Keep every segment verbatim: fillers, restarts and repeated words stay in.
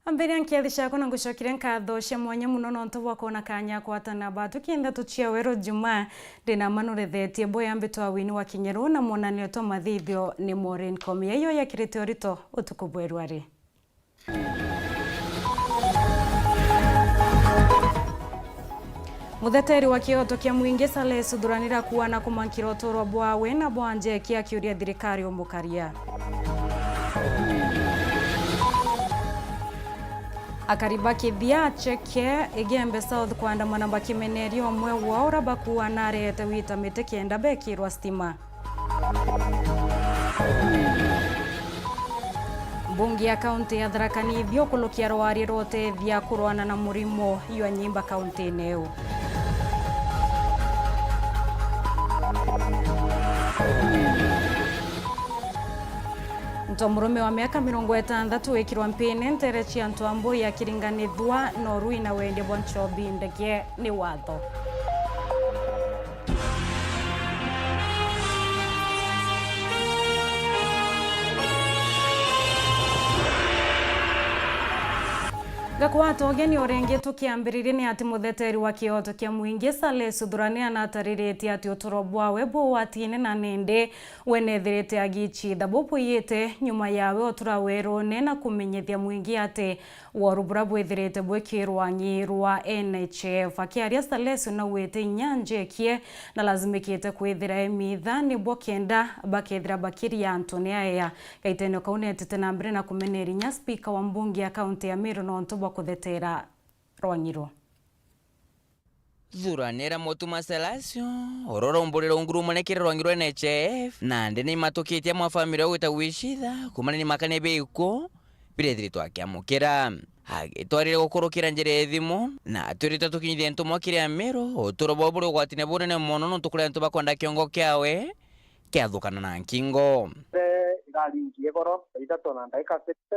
Ambiria nkethi ciakwa na ngucokeria nkatho cia mwanya muno nontu bwa kwona kanya kwatana batu kenda tuciawe rujuma. Ndina manurethetie boya mbitwa wini wa kinyeru na mwonanio twa mathithio ni Maureen Komi. Yaiyo yakirite urito utuku bwerwari. Mutheteri wa kioto kia mwingi Salesu Thuranira kuana kumankira uturo bwawe na bwa Njeki akiuria thirikari umukaria. Akari ba Kithia Acheke Igembe South kwandamana bakimeneria umwe wao uria bakuana arete wita miti kenda bekirwa stima. Mbunge ya kaunti ya Tharaka Nithi ukulukia rwari rwa utethia kurwana na murimo jwa nyimba kauntiine iu. Nto murume wa miaka mirongo itantatu wikirwa mpine ntere cia Ntwamburi akiringanithua na urui na wendia bwa nchobi ndege ni watho. Ngakwata ugeni o ringi tukiambiriria ni ati mutheteri wa kioto kia mwingi Salesu Thuranira natariritie ati uturo bwawe bu ugwatine na nindi we nethirite agichitha bubwiyite nyuma yawe utura werune na kumenyithia mwingi ati woru buria bwithirite bwikirwa ng'i rwa N H I F. Akiaria Salesu nauite inya Njekie na lazimikite kwithira e mitha nibwo kenda bakethira bakiria antu ni aea. Gaitenio kau neetite na mbere na kumeneria inya spika wa mbunge ya kaunti ya Meru nontu bwa kuthetera rwang'i ruu. Thuranira Mutuma Selasio, uria uromborire ungurumane kiri rwang'i rwa N H I F, nandi ni imatukitie amwe a family yao gwita gwicitha, kumania ni makania bikuo birethiritwe akiamukira. Agitwarire gukurukira njira ya thimu, na atwirite tukinyithie ntumwa kiri Amiru, uturo bwao buri ugwatine bunene mono nontu kuri antu bakwenda kiongo kiawe kiathukana na nkingo. Iraringie goro thaa ithatu na ndaika sixty,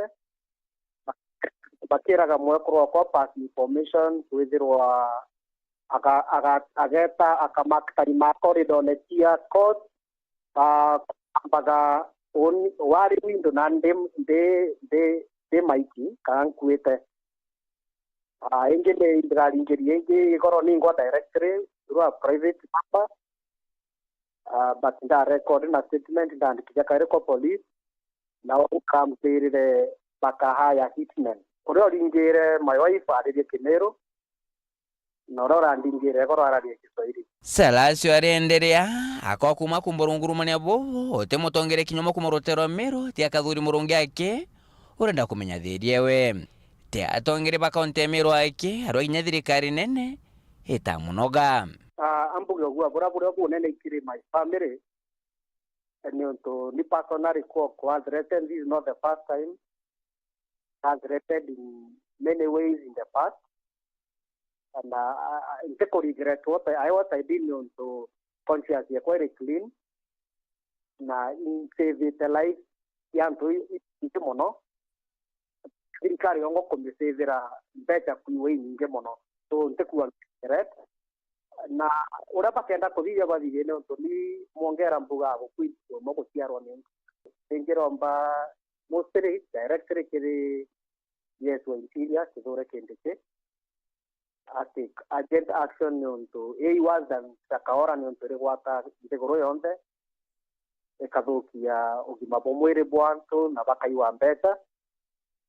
bakiraga mwekuru wakwa pass information kwithirwa aga-, aga-, ageta akamark time aka ridone cia court, ah, ambaga uni-, wari window na ndi, ndi, ndi, ndi maiki kana nkuite. Ah, ingi ni ndiraringirie ingi igoro ningwa directly through a private number. Ah, but nda record na statement, ndaandikithia kairi kwa police, nao nkaambirire baka hire hitmen. Uria uringire my wife aririe Kimiru, na uria urandingire igoro ararie Kiswahili. Salasio arienderea, akwa kuma kumba rungurumania bubu, uti mutongere kinya umwe kuma ruteere rwa Meru, ti akathuri murungi aki, urenda kumenya thiri ewe. Ti atongere ba kaunti ya Meru aki, arwa kinya thirikari nene, itamunoga. Ah, ambuge uguo, buria, buria bunene ikiri my family, niuntu ni personally ku, ku threatened, this is not the first time. I was threatened in many ways in the past. And, uh, I, I, nti ku regret what I, I, what I did niuntu conscience yakwa iri clean. Na insavite life ya antu i, i, ingi mono. Thirikari yongo kumisavira mbeca kwiwe inyingi mono. So, nti kuwa regret. Na uria bakenda kuthithia bathithie niuntu ni mwongera mbuga gukwithirwa umwe guciarwa ni. Ningiromba mostly directly kiri Yes wa Interior, Kithure Kindiki, atake urgent action niuntu ii worse than Shakahola niuntu irigwata nthiguru yonthe, ikathukia ugima bwa mwiri bwa antu na bakaiwa mbeca,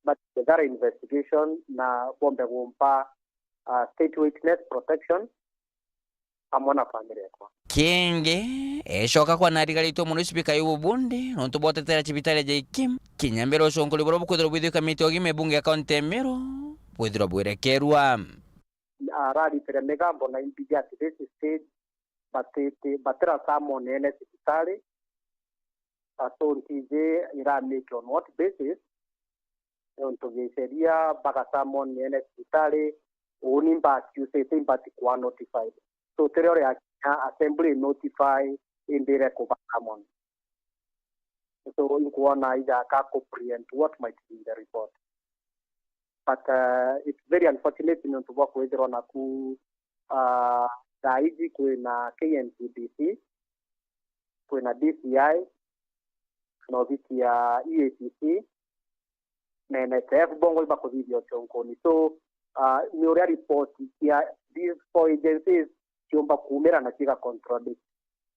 but thorough investigation na bombe gumpa, ah, state witness protection amwe na family yakwa. Kingi, ecoka kwa narigaritwe mono spika yu bundi, nontu bwa utetera cibitari ya J K I M, kinya mbere uconkori buria bukwithirwa bwithikamitie ugima ibunge ya kaunti ya Meru, bwithirwa bwirekerua. Araritire migambo na imbiji at this stage, batiti-, batira summon ene cibitari, so ntiji ira make on what basis, niuntu giceria baga summon ene cibitari, uni mba accused, imbati kwa notified. So tirio riakinya assembly notify, imbire kuba summon. So inkwona igaka ku preempt what might be in the report. But, uh, it's very unfortunate niuntu bwa kwithirwa naku, uh, thaa iji kwina K N P D C, kwina D C I, na obisi ya E A C C, na N H I F, bongo ibakuthithia uchonkoni. So, ah, ni uria report cia these four agencies ciumba kuumira na ciga contradict,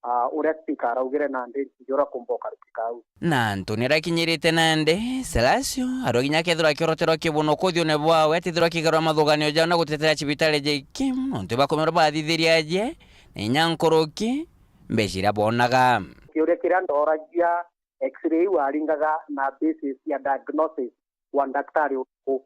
ah, uria speaker araugire nandi ntiji uria kumba ukarikika au. Na antu ni arakinyirite nandi, Selasio arauga kinya akethirwa akioroterwa kibunoko uthiune bwawe, atithirwa akigarura mathuganio jao na gutetera cibitari ja iki, nontu bakumirwa bathithiria aje, na inya nkuruki, mbeca iria bonaga. Kiuria kiria ndoragia, X-ray iu aringaga na basis ya diagnosis wa ndaktari uriku?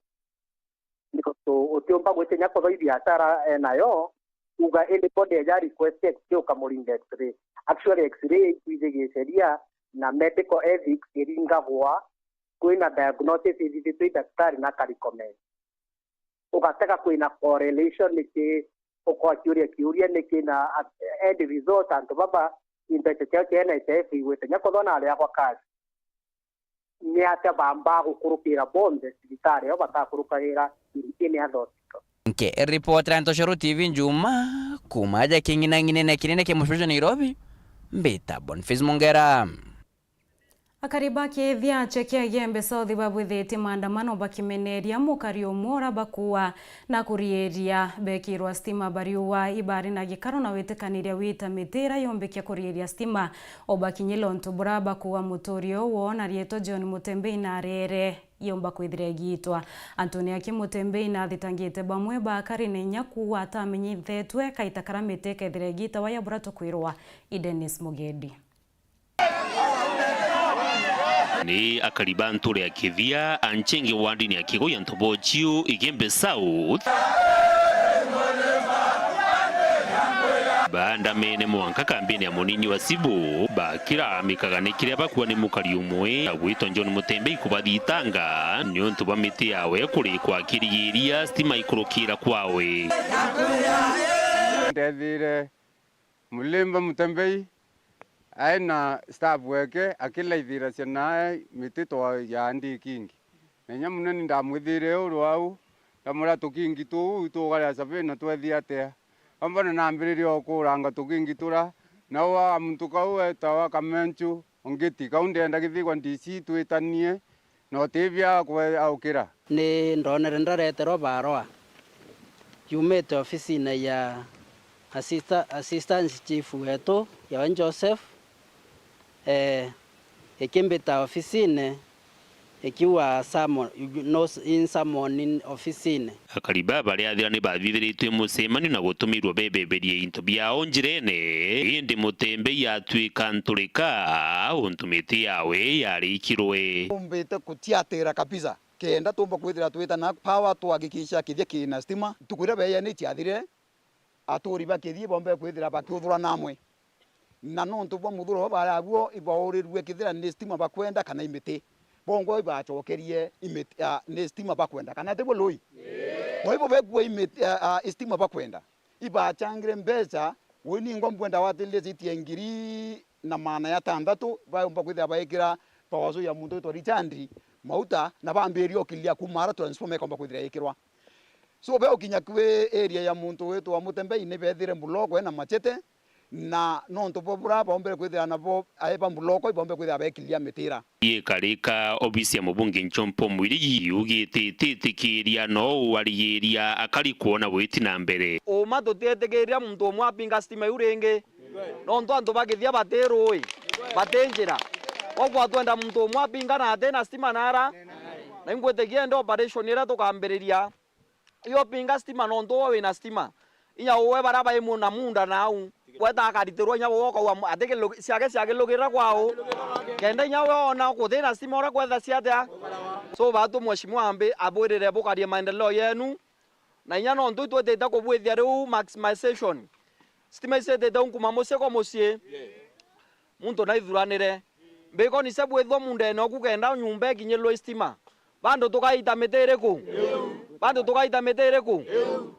Nontu utiumba gwitinya kuthoithia biashara enayo, uga anybody eja request X-ray ukamuringa X-ray. Actually, X-ray ikwiji gisheria na medical ethics iringagwa kwina diagnosis ithithitwe i daktari na akarecommend. Ugatega kwina correlation niki, ukokiuria kiuria niki na end result antu baba imbeca ciao cia N H I F igwitinya kuthwa na aria kwa kazi. Ni atia bamba gukurukira bonthe cibitari ao batakurukagira in any other hospital? Nkiripotera Ntoshoro T V Njuma, kuuma aja king'inang'inene kinene kia mucii jwa Nairobi, mbita Boniface Mongera. Akari ba Kithia achekia Igembe South babwithitie maandamano bakimeneria mukari umwe uria bakuua na kuriiria bekirwa stima bariuwa ibari na gikaro na witikaniria wita miti iria yombikia kuriiria stima. O bakinyile untu bura bakuua mutuuria uu woona riitwa John Mutembei na arere yomba kwithira igiitwa. Antuni aki Mutembei na athitangite bamwe ba akari na inya kuuga atamenyithetwe kaita karia miti ikethira igiitawa ya bura tukwirwa i Dennis Mugedi. Ni akari ba nture ya Kithia, a Nchenge wardini ya Kigo ya Ntobochiu, Igembe South, baandamene mwanka kambini ya munini wa Sibu, bakira mikaga ni kiria bakua ni mukari umwe agwitwa John Mutembei kubathitanga niuntu bwa miti yawe kurikwa akirigiria stima ikurukira kwawe. Ndethire Mulimba Mutembei ae na staff weke akilaithira ciana ae miti twa ya ndikingi. Na inya munene ndamwithire uru au, ndamuria tukingi tuu tugaria sabina twethia atia? Ambona nambiririe o kuranga tukingi tura, na wa muntu kau etawa Kamenchu Ongiti, kau ndenda githigwa D C twitanie, na utibia kwe aukira. Ni ndonere ndareterwa barua yumite ofisine ya assista-, assistant chief wetu, yawe Joseph, eh, ikimbita ofisine, ikiuga, "Summon, no, in summon in ofisine." Akari baa bariathira ni bathithiritue mucemanio na gutumirwa bebeberie into biao njirene, indi Mutembei atuika nturika untu miti yawe yarikirwe. Umbite kutiatira kabisa, kenda tumba kwithira twitana power, twahakikisha Kithia kina stima. Ntuku iria beeyani ciathirire, aturi ba Kithia bombe kwithira bakiuthurana amwe. Na nontu bwa muthuro uria bari aguo, ibaurirue kethira ni stima bakwenda kana i miti. Bongwa ibacokerie i miti, a, ni stima bakwenda, kana tiguo Lui? Kwa hivyo bekua i miti, a, a, i stima bakwenda. Ibachangire mbeca, ui ningwa mbwenda watiririe citia ngiri na maana ya tantatu, baumba kwithira baikira power ya muntu witwa Richard mauta, na bambiria ukilia kuma ara transformer ikomba kwithira ikirwa. So, be ukinya kwi area ya muntu witwa Mutembei, ni bethire buloko ena machete, na nontu bwa bura baombere kwithira nabo ae ba buloko ibaombe kwithira bekilia mitira. Ikarika, obisi ya mubunge Nchompo Mwirigi yugite ititikiria no warigiria akari kwona witi na mbere. Uma tutietikiria muntu umwe apinga stima iu ringi, nontu antu ba Kithia bati rui, bati njira. Koguo twenda muntu umwe apinga na ati na stima nara, na ingwitikia ende operation iria tukambiriria. Iyo pinga stima nontu we wina stima. Inya uwe baria bai mu-, na munda nau. Gweta akaritirwa inya uwe ukauga mu-, ati kilu-, ciake ciakilugirira kwao. Kenda inya we ona kuthina stima uria kwetha ciatia. So batu mheshimiwa ambi abwirire bukarie maendeleo yenu. Na inya nontu itwitite kubwithia riu maximization. Stima icitite unkuma mucii kwa mucii. Muntu naithuranire. Mbikoni cia bwithwa mundene oku kenda nyumba ikinyirwe i stima. Bandu tukaita miti iriku? Bantu tugaita miti iriku?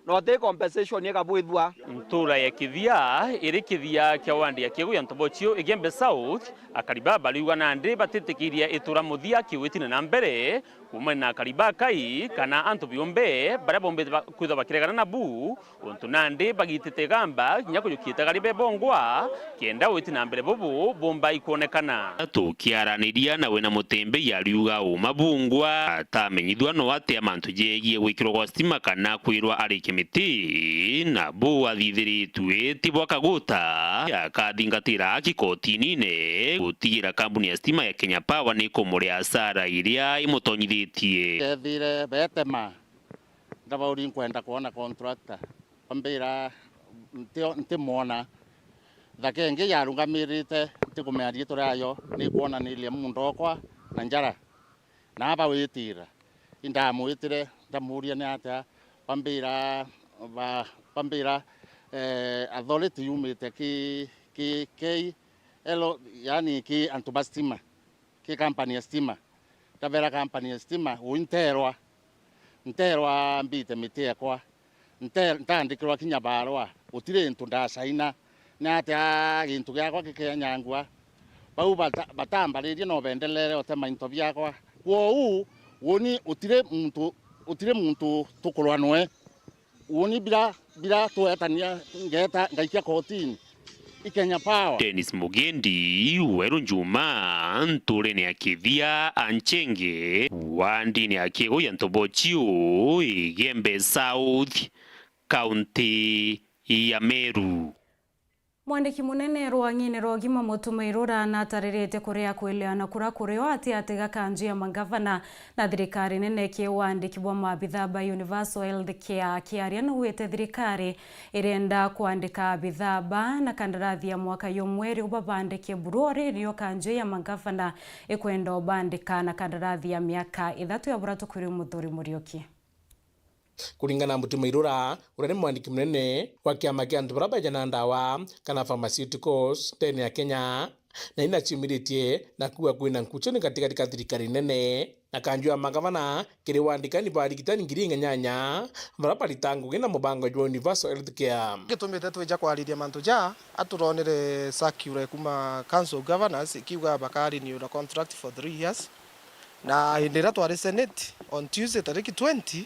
Na uti compensation ikabwithua. Ntura ya Kithia iri kithia kia wandi ya Kiegu ya Ntobochio, Igembe South, akari baa bariuga nandi batitikiria itura muthia kiwitine na mbere, kuumania na akari ba Kai kana antu biumbe baria bombite ba-, kwithwa bakiregana nabu, untu nandi bagitite igamba kinya kujukia itagari bebongwa, kenda witi na mbere bubu bumba ikwonekana. Tukiaraniria na wina Mutembei ariuga uma bungwa atamenyithua no atia mantu jegie gwikirwa gwa stima kana kwirwa arike miti, na bu athithiritue ti bwa kaguta, akathingatira aki kotinine gutigira kambuni ya stima ya Kenya Power ni kumuria asara iria imutonyithitie. Kethire betema. Ndabauria, nkwenda kwona contractor. Bambira, "Nti-, ntimwona." Thaka ingi yarungamirite, ntikumearia riitwa riayo, nikwonaniria muunda okwa na njara. Na abawitira. Indamwitire, ndamuuria ni atia, bambira, ba-, bambira, eh, authority yumite ki, ki, ki, elo, yani ki antu ba stima, ki company ya stima. Ndabera company ya stima, ui nterwa, nterwa mbite miti ekwa, nte-, ntandikirwa kinya barua, gutiri into ndasaina. Ni atia gintu giakwa gikenyangua? Bau bata-, batambaririe no bendelere utema into biakwa. Kwou, uni utiri muntu, utiri muntu tukurwa nwe. Uuni bira, bira twetania, ngeta, ngaikia kotini. I Kenya Power. Dennis Mugendi, Weru Njuma, nturene ya Kithia, Anchenge, wandine ya Kiegu ya Ntobochio, Igembe South, kaunti ya Meru. Mwandiki munene rwang'ine rwa ugima Mutumairura nataririte kuria kwiliana kura kurio ati ati ga kanju ya mangavana na thirikari nene ki wandiki bwa maabithaa ba Universal Health Care. Akiaria naugite thirikari irenda kwandika abithaa ba na kandarathi ya mwaka yumwe riu babandike buru ori nio kanju ya mangavana ikwenda ubandika na kandarathi ya miaka ithatu ya bura tukwiri Muthuri Muriuki. Kuringana na Mutumairura, uria ni mwandiki munene wa kiama kia antu baria baeja na ndawa kana pharmaceuticals ndene ya Kenya, na inaciumiritie na kuuga kwina nkuchuni gatigati ka thirikari nene na kanju ya magavana kiri wandikani ba arigitani ngiri inyanya baria barita ngugi na mubango jwa Universal Health Care. Gitumite twija kwariria mantu ja, aturonire circular kuma Council of Governors ikiuga bakarenew contract for three years. Na hindi iria twari Senate on Tuesday tariki twenty,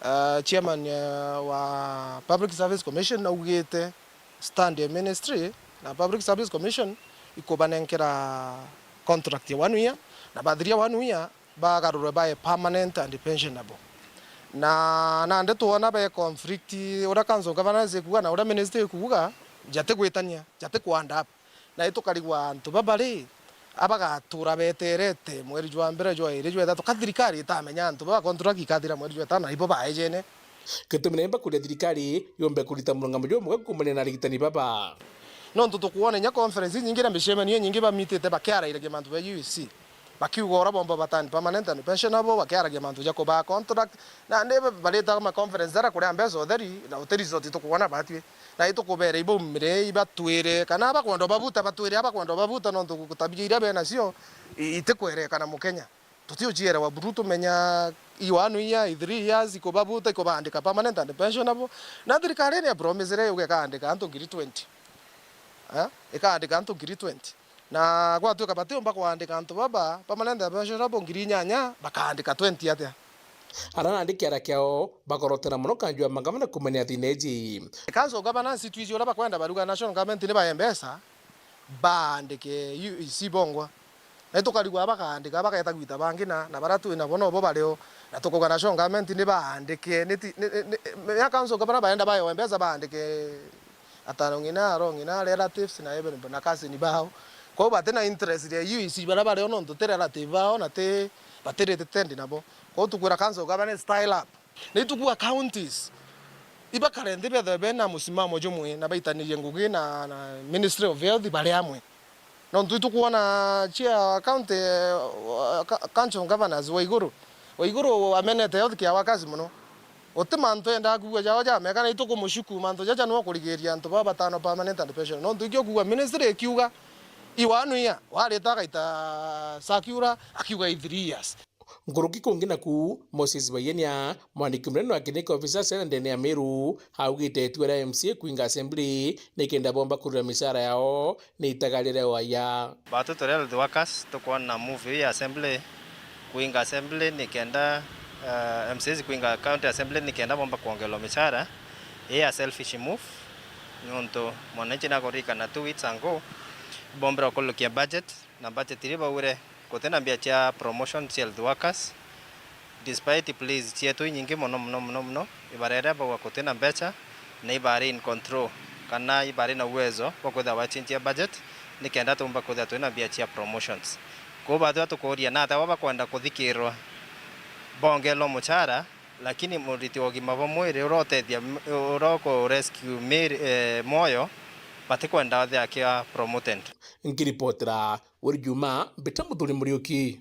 uh, chairman, uh, wa Public Service Commission augite stand ya ministry na Public Service Commission ikubanenkera contract ya one year, na bathiria one year bagarurwe bae permanent and pensionable. Na nandi twona be conflict, uria Council of Governors ikuuga na uria ministry ikuuga, jatigwitania, jatikwanda up. Na itukarigwa antu baba ri, abagatura beterete mweri jwa mbere, jwa iri, jwa ithatu, ka thirikari itamenya antu baba contract ikathira mweri jwa itano, na ibo baejene. Gitumi na imba kuria thirikari yumbe kurita murungamo jumwe kuumania na arigitani baba. Nontu tukwona inya conference inyingi na micemanio inyingi bamitite bakiarairagia mantu ba U E C. Bakiuga uria bomba batani permanent and pensionable, bakiaragia mantu ja kubaa contract. Nandi ba-, baritaga ma conference jaria kuria mbeca utheri, na uti result tukwona batwi. Na itukubera ibaumire, ibatwire, kana abakwenda babuta batwire, abakwenda babuta, nontu gutabia iria benacio, i-, itikwereka na Mukenya. Tutiucierewa buru tumenya i one year, i three years, ikubabuta, ikubandika permanent and pensionable. Na thirikari ni ya promisere yuge ikaandika antu ngiri twenty. Eh? Ikaandika antu ngiri twenty. Na gwatuika batiumba kwandika antu baba permanent and pensionable ngiri inyanya, bakaandika twenty atia? Ara nandi kiara kiao bakorotera mono kanju ya magavana kumania thina iji. Council governance twiji uria bakwenda baruga national government ni bae mbeca, baandike U E C bongwa. Na itukarigwa bakaandika, bageta gwita bangi na, na baria twi nabo nobo bario. Na tukauga national government ni baandike, ni ti, ni, ni, ni, ya council governor baenda baewe mbeca baandike ataro ng'ina, aro ng'ina, relatives na even na cousin bao. Kwou bati na interest ya U E C baria bario nontu ti relative bao na ti, bati related nabo. Kwou tukwira council governor style up. Na itukua counties ibakare nthi bethwe bena musimamo jumwe na baitanirie ngugi na, na Ministry of Health bari amwe. Nontu itukwona chia county, eh, ca-, council governors wa iguru, wa iguru amenete health care workers mono. Uti mantu endaa kuuga jao jameka, na itukumucuku mantu jaja no kurigiria antu baba batano permanent and pension. Nontu ikio kuuga ministry ikiuga i one year, warita agaita circular akiuga i three years. Nkuruki kungi naku, Moses Bayenia, mwandiki munene wa Clinical Officers Senate ndene ya Meru, augite itua ria M C A kuinga assembly ni kenda bomba kurira micara yao ni itagaria ria waya. Batu turi health workers tukwona move iu ya assembly, kuinga assembly ni kenda, eh, M C As kuinga county assembly ni kenda bomba kwongerwa micara. Ii a selfish move, niuntu mwananchi nakuririkana two weeks ago bombire kurukia budget, na budget iria baugire gutina mbia cia promotion cia health workers, despite pleas cietu inyingi mono, mono, mono, mono, ibarere bauga gutina mbeca, na ibari in control, kana ibari na uwezo bwa kwithirwa bachinchia budget, nikenda tumba kwithirwa twina mbia cia promotions. Kwou bathua tukuria, na ata bo bakwenda kuthikirwa bongerwa muchara, lakini muriti wa ugima bwa mwiri uria utethia, uria uku rescue miri, eh, mwoyo, batikwenda athia akia promoted. Nkiripotera Wiri Juma, mbita Muthuri Muriuki.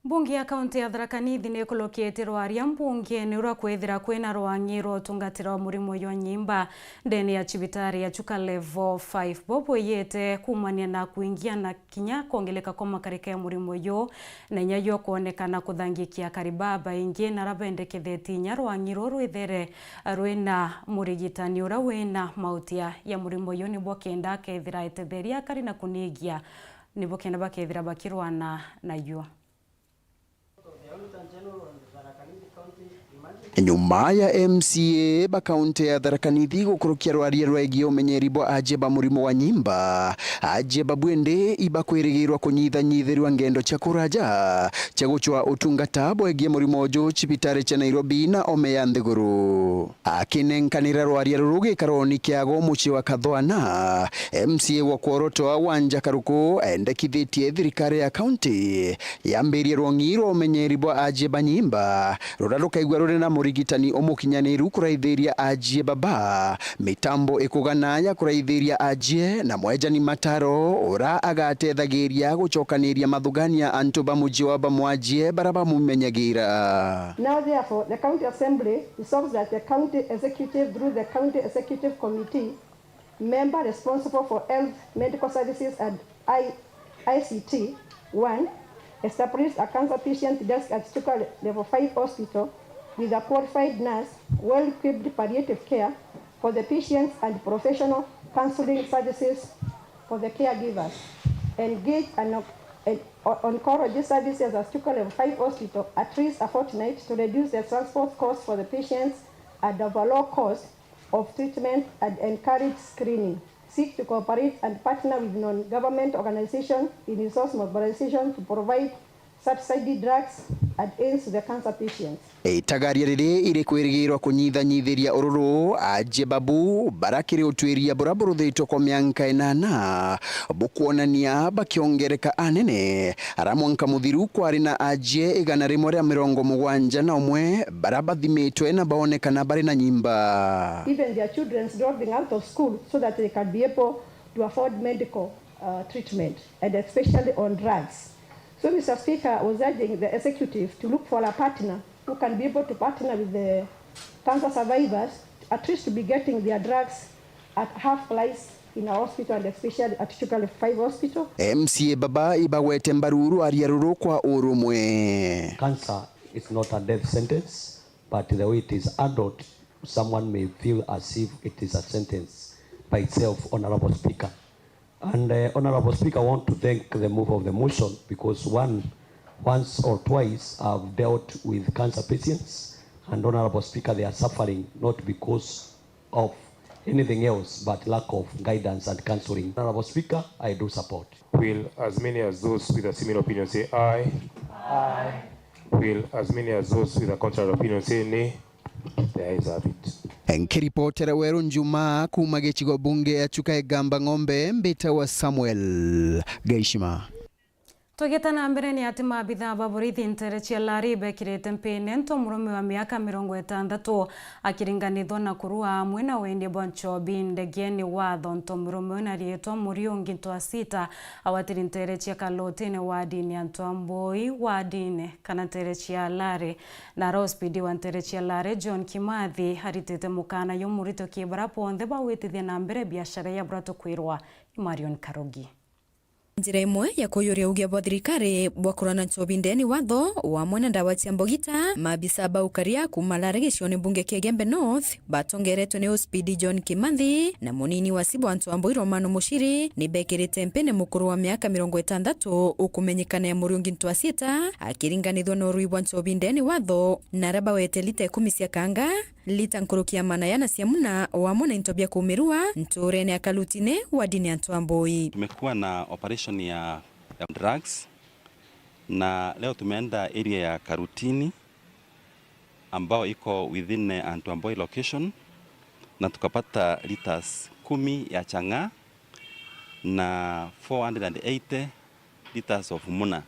Mbunge ya kaunti ya Tharaka Nithi ni ikurukitie rwaria mbungene rwa kwithira kwina rwang'i rwa utungatira wa murimo jwa nyimba ndene ya cibitari ya Chuka Level five. Bo bwiyite kuumania na kuingia na kinya kwongeleka kwa makarika ya murimo ju, na inya jwa kwonekana kuthangikia akari babaingi na aria bendekethitie inya rwang'i ruu rwithere rwina murigitani uria wina mautia ya murimo ju, nibo kenda akethira etetheria akari na kunigia nibo kenda bakethira bakirwana nayo. Nyuma ya M C A ba kaunti ya Tharaka Nithi gukurukia rwaria rwegie umenyeri bwa ajie ba murimo wa nyimba, ajie ba bwindi ibakwirigirwa kunyithanyithirua ngendo cia kuraja cia gucwa utungata bwegie murimo uju cibitari cia Nairobi na ome ya nthiguru. Akinenkanira rwaria ruru gikaroni kia Ago mucii wa Kathwana, M C A wa Kworotoa Wanja Karuku endekithitie thirikari ya kaunti yambirie rwong'i rwa umenyeri bwa ajie ba nyimba, ruria rukaigua ruri na murigitani umukinyaniru kuraithiria ajie baba, mitambo ikugana ya kuraithiria ajie, na mwejani mataro uria agatethagiria gucokaniria mathugania antu ba muji wa bamwajie baria bamumenyagira. Now, therefore, the County Assembly resolves that the County Executive, through the County Executive Committee, member responsible for health, medical services and I-, I C T, one, established a cancer patient desk at Chuka Level five Hospital with a qualified nurse, well-equipped palliative care for the patients and professional counseling services for the caregivers. Engage an, an oncology services at Chuka Level five Hospital at least a fortnight to reduce the transport costs for the patients and overall cost of treatment and encourage screening. Seek to cooperate and partner with non-government organization in resource mobilization to provide subsidy drugs and aid to the cancer patients. Itagaria riri irikwirigirwa kunyithanyithiria ururu ajie babu baria kiri utwiria buria buruthitwe kwa mianka inana bukwonania bakiongereka anene. Aria mwanka muthiru kwari na ajie igana rimwe ria mirongo mugwanja na umwe baria bathimitwe na baonekana bari na nyimba. Even their children's dropping out of school so that they can be able to afford medical, uh, treatment and especially on drugs. So, Mister Speaker, I was urging the executive to look for a partner who can be able to partner with the cancer survivors, at least to be getting their drugs at half price in our hospital and especially at Chuka Level five Hospital. M C A baba ibagwete mbaru rwaria ruru kwa urumwe. Cancer is not a death sentence, but the way it is handled, someone may feel as if it is a sentence by itself, Honorable Speaker. And, uh, Honorable Speaker, I want to thank the mover of the motion because one, once or twice I've dealt with cancer patients, and Honorable Speaker, they are suffering not because of anything else but lack of guidance and counseling. Honorable Speaker, I do support. Will as many as those with a similar opinion say aye? Aye. Will as many as those with a contrary opinion say nay? The ayes have it. Nkiripotera Weru Njuma kuuma gicigo bunge ya Chuka Igamba Ng'ombe, mbitawa Samuel Gaishima. Tugita na mbere ni ati maabithaa ba borithi ntere cia Lari bekirite mpine nto murume wa miaka mirongo itantatu akiringanithwa na kurua amwe na wendi bwa nchobi ndegeni watho. Nto murume wina riitwa Muriungi Ntwasita awatiri ntere cia Kalotini wadini ya Ntwambui wadini kana ntere cia Lari. Na Rospidi wa ntere cia Lare, John Kimathi, aritite mukana jumurito ki bara bonthe bagwitithia na mbere biashara ya bura tukwirwa i Marion Karugi. Njira imwe ya kuyuria ugia bwa thirikari bwa kurana nchobi ndeni watho wamwe na ndawa cia mbogita, maabisa ba ukaria kuuma Lare gicione mbunge kia Igembe North batongeretwe ni O C P D John Kimathi na munini wa Sibwa Ntwambui Romano Mushiri ni bekirite mpini mukuru wa miaka mirongo itantatu ukumenyekana ya Muriungi Ntwasiita akiringanithua na urui bwa nchobi ndeni watho na aria bawete lita ikumi cia kanga, lita nkuruki ya manayana cia muna wamwe na into bia kumirua ntuurene ya Karutini wadini ya Ntwambui. Tumekuwa na operation ya, ya drugs na leo tumeenda area ya Karutini ambao iko within, eh, Ntwambui location na tukapata liters kumi ya chang'aa na four hundred and eighty liters of muna,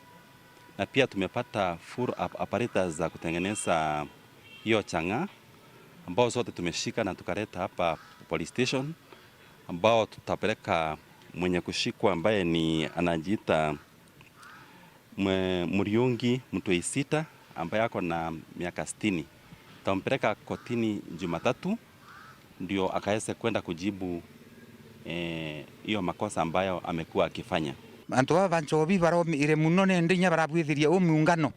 na pia tumepata full ap-, apparatus za kutengeneza hiyo chang'aa, ambao zote tumeshika na tukaleta hapa police station, ambao tutapeleka mwenye kushikwa ambaye ni anajiita mwe-, Muriungi Mtwisiita ambaye ako na miaka sitini. Tutampeleka kotini Jumatatu ndio akaweze kwenda kujibu, eh, hiyo makosa ambayo amekuwa akifanya. Antu baba ba nchobi baromire muno, nende inya barabwithirie uu miungano.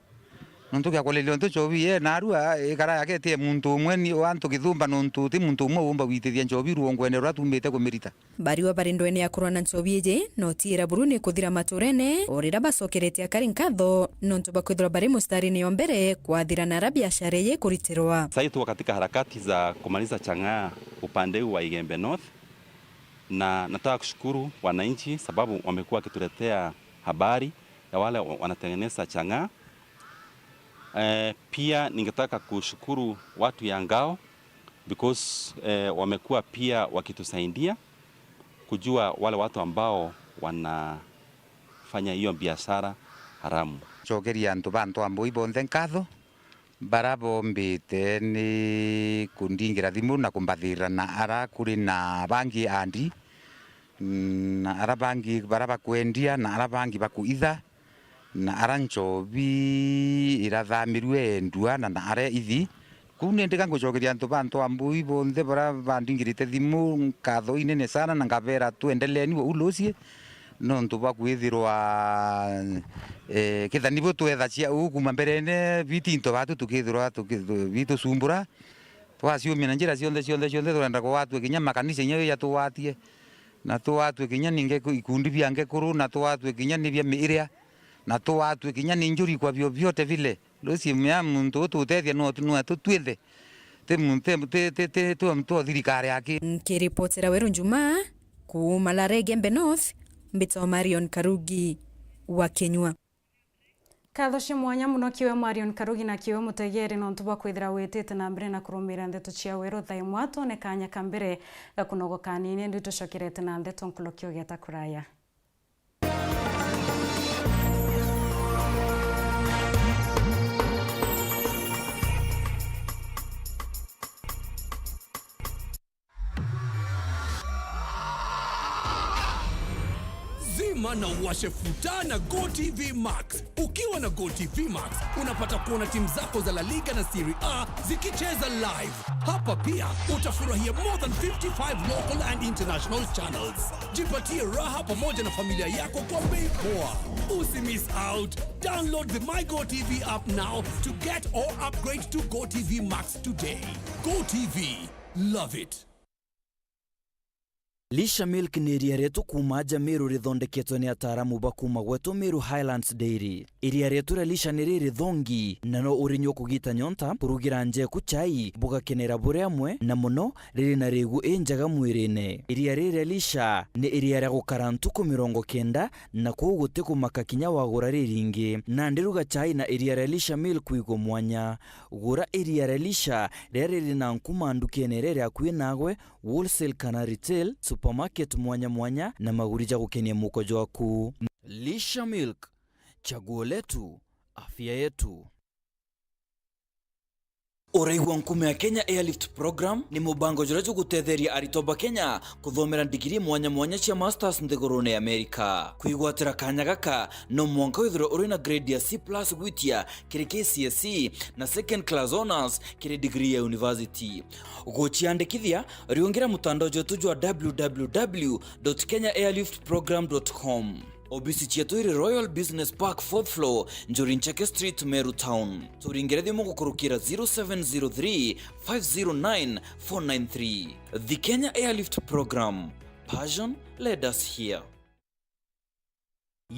Nontu gia kureria untu nchobi ye narua ikara yaketie muntu umwe ni wa antu kithumba, nontu ti muntu umwe uumba gwitithia nchobi ruongwene ruria tumite kumirita. Bariwa bari ndwene ya kurwa na nchobi iji, na utiira buru ni kuthira maturene, o riria bacokerete akari nkatho nontu bwa kwithirwa bari mustarine yo mbere kwathira na aria biashara iji ikuritirwa. Sasa tuko katika harakati za kumaliza chang'aa upande huu wa Igembe North, na nataka kushukuru wananchi sababu wamekuwa wakituletea habari ya wale wa-, wanatengeneza chang'aa. Eh, pia ningetaka kushukuru watu ya Ngao because, eh, wamekuwa pia wakitusaidia kujua wale watu ambao wanafanya hiyo biashara haramu. Ncokeria antu ba Ntwambui bonthe nkatho, bara bombite ni kundingira thimu na kumbathirira, na ara kuri na bangi andi, na ara bangi bara bakwendia, na ara bangi bakuitha, na ara nchobi irathamirue endua, na, na ara ithi. Kuu ni ndiga ngucokeria antu ba Ntwambui bonthe bara bandingirite thimu nkatho inene sana, na ngabera, twendeleni uu rucii, nontu bwa kwithirwa, eh, kethira nibo twethacia uu kuuma mberene, biti into batu tukithirwa tuki-, bitucumbura. Twaciumia na njira cionthe, cionthe, cionthe, turenda kugwatue kinya makanisa inya yatugwatie, na tugwatue kinya ni ngeku-, ikundi bia ngekuru, na tugwatue kinya ni bia miiria, na tugwatue kinya ni njuri kwa vyovyote vile. Rucii mea muntu ututethia no tu-, no tu twinthe. Ti mu-, ti, ti, ti, ti, ti, ti o thirikari aki. Nkiripotera Weru Njuma, kuuma Lare Igembe North, mbitwa Marion Karugi wa Kinyua. Nkatho cia mwanya mono kiwe Marion Karugi na kiwe mutegeri nontu bwa kwithira witite na mbere na kurumira ndeto cia Weru. Thaa imwe twone kanya ka mbere ga kunogoka anini, ndi tucokerete na ndeto nkuruki ugeta kuraya. Zima na uwashe futa na GoTV Max. Ukiwa na GoTV Max, unapata kuona timu zako za La Liga na Serie A zikicheza live. Hapa pia utafurahia more than fifty-five local and international channels. Jipatie raha pamoja na familia yako kwa bei poa. Usi miss out. Download the My GoTV app now to get or upgrade to GoTV Max today. GoTV, love it. Lisha Milk ni iria rietu kuuma aja Meru rithondeketwe ni ataaramu ba kuuma gwetu Meru Highlands Dairy. Iria rietu ria Lisha ni riri thongi, na no urinyua kugita nyonta, kurugira njeku chai, bugakenera buri amwe, na mono riri na rigu injega mwirine. Iria riri ria Lisha ni iria ria gukara ntuku mirongo kenda, na kwou guti kumaka kinya wagura riringi. Nandi ruga chai na iria ria Lisha Milk kwigua mwanya. Gura iria ria Lisha riria riri na nkuma ndukene iria iri akui nagwe, wholesale kana retail, supermarket mwanya mwanya, na maguri ja gukenia muko jwaku. Lisha Milk, chaguo letu, afya yetu. Uraigua nkume ya Kenya Airlift Program ni mubango juria jugutetheria aritwa ba Kenya kuthomera ndigiri mwanya mwanya cia masters nthigurune ya Amerika. Kwigwatira kanya gaka, no mwanka withirwe uri na grade ya C plus gwitia kiri K C S E na second class honours kiri degree ya university. Guciandikithia, riungira mutandao jwetu jwa w w w dot kenya airlift program dot com. Obisi cietu iri Royal Business Park, fourth floor, Njuri Ncheke Street, Meru Town. Turingire thimu gukurukira zero seven zero three, five zero nine, four nine three. The Kenya Airlift Program. Passion led us here.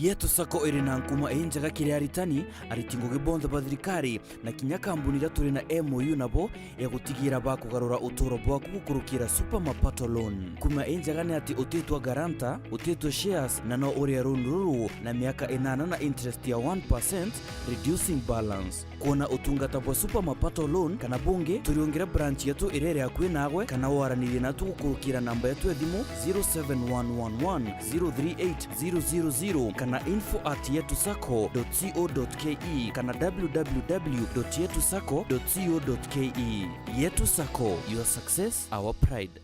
Yetu Sacco iri na nkuma injega kiri aritani, ariti ngugi bonthe ba thirikari, na kinya kambuni iria turi na M O U nabo, ya gutigira bakugarura uturo bwaku gukurukira Super Mapato Loan. Nkuma injega ni ati utitwa guarantor, utitwa shares, na no urie loan ruru na miaka inana na interest ya one percent, reducing balance. Kwona utungata bwa Super Mapato Loan kana bungi, turiungire branch yetu iria iri akui naagwe, kana waranirie natu gukurukira namba yetu ya thimu zero seven one one one zero three eight zero zero zero kana info at yetu sacco dot co dot ke kana w w w dot yetu sacco dot co dot ke. Yetu Sacco, your success, our pride.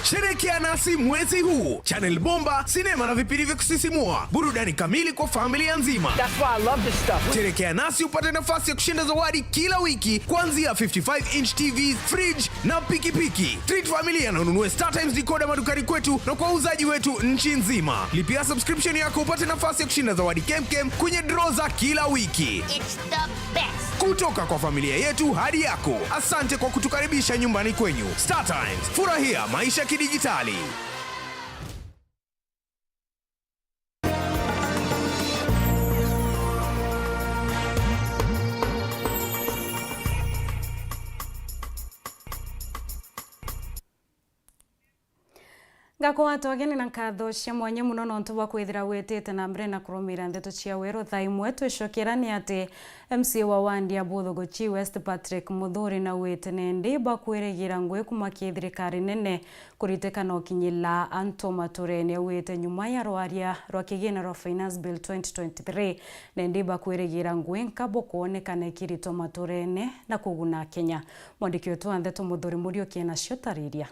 Sherekea nasi mwezi huu. Channel bomba, sinema na vipindi vya kusisimua. Burudani kamili kwa familia nzima. That's why I love this stuff. Sherekea nasi upate nafasi ya kushinda zawadi kila wiki, kuanzia fifty-five inch T V, fridge na pikipiki. Treat familia na ununue StarTimes decoder madukani kwetu na kwa wauzaji wetu nchi nzima. Lipia subscription yako upate nafasi ya kushinda zawadi kemkem kwenye draw za kila wiki. It's the best. Kutoka kwa familia yetu hadi yako, asante kwa kutukaribisha nyumbani kwenyu. StarTimes, furahia maisha kidijitali. Ngakwatwa ageni na nkatho cia mwanya mono nontu bwa kwithira witite na mbere na kurumira ndeto cia weru thaa imwe. Twicokera ni ati M C A wa wandi ya Buthuguchi West Patrick Muthuri naugite nendi bakwirigira ngui kuma ki thirikari nene kuritikana ukinyila antu maturene. Augite nyuma ya rwaria rwa kigina rwa Finance Bill twenty twenty-three, nendi bakwirigira ngui nka bukwonekana ikiritwa maturene na kuguna Akenya. Mwandiki wetu wa ndeto Muthuri Muriuki enacio tariria.